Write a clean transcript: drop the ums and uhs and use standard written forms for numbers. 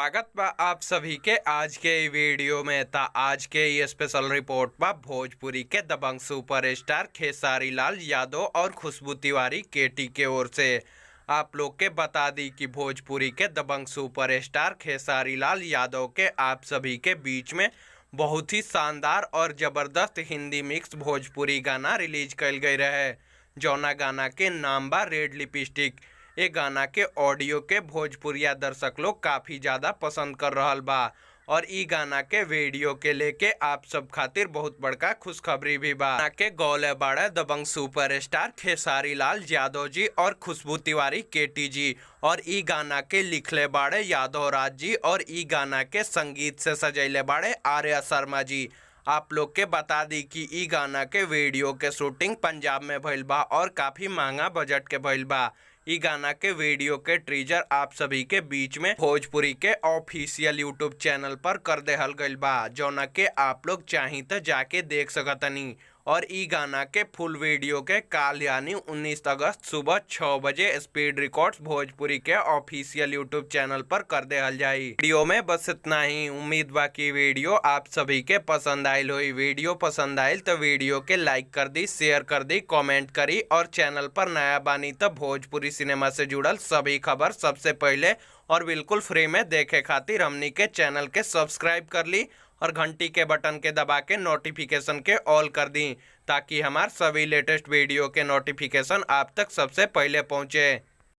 स्वागत बा आप सभी के आज के ई वीडियो में। ता आज के ई स्पेशल रिपोर्ट बा भोजपुरी के दबंग सुपरस्टार खेसारी लाल यादव और खुशबू तिवारी केटी के ओर से। आप लोग के बता दी कि भोजपुरी के दबंग सुपरस्टार खेसारी लाल यादव के आप सभी के बीच में बहुत ही शानदार और ज़बरदस्त हिंदी मिक्स भोजपुरी गाना रिलीज कल गई रहे, जौना गाना के नाम बा रेड लिपस्टिक। ये गाना के ऑडियो के भोजपुरिया दर्शक लोग काफ़ी ज़्यादा पसंद कर रहल बा और ई गाना के वीडियो के लेके आप सब खातिर बहुत बड़का खुशखबरी भी बा। गाना के गौले बाड़े दबंग सुपरस्टार खेसारी लाल यादव जी और खुशबू तिवारी केटी जी और ई गाना के लिखले बाड़े यादव राज जी और ई गाना के संगीत से सजैले बाड़े आर्या शर्मा जी। आप लोग के बता दी कि ई गाना के वीडियो के शूटिंग पंजाब में भइल बा और काफ़ी महंगा बजट के भइल बा। ई गाना के वीडियो के टीजर आप सभी के बीच में भोजपुरी के ऑफिशियल यूट्यूब चैनल पर कर देहल गइल बा, जौना के आप लोग चाही त जाके देख सकतनी। और ई गाना के फुल वीडियो के काल यानी 19 अगस्त सुबह 6 बजे स्पीड रिकॉर्ड्स भोजपुरी के ऑफिशियल यूट्यूब चैनल पर कर देहल जाई। वीडियो में बस इतना ही। उम्मीद बा कि वीडियो आप सभी के पसंद आयल होई। वीडियो पसंद आयल तो वीडियो के लाइक कर दी, शेयर कर दी, कमेंट करी और चैनल पर नया बानी तो भोजपुरी सिनेमा से जुड़ल सभी खबर सबसे पहले और बिल्कुल फ्री में देखे खातिर हमनी के चैनल के सब्सक्राइब कर ली और घंटी के बटन के दबा के नोटिफिकेशन के ऑल कर दी, ताकि हमार सभी लेटेस्ट वीडियो के नोटिफिकेशन आप तक सबसे पहले पहुंचे।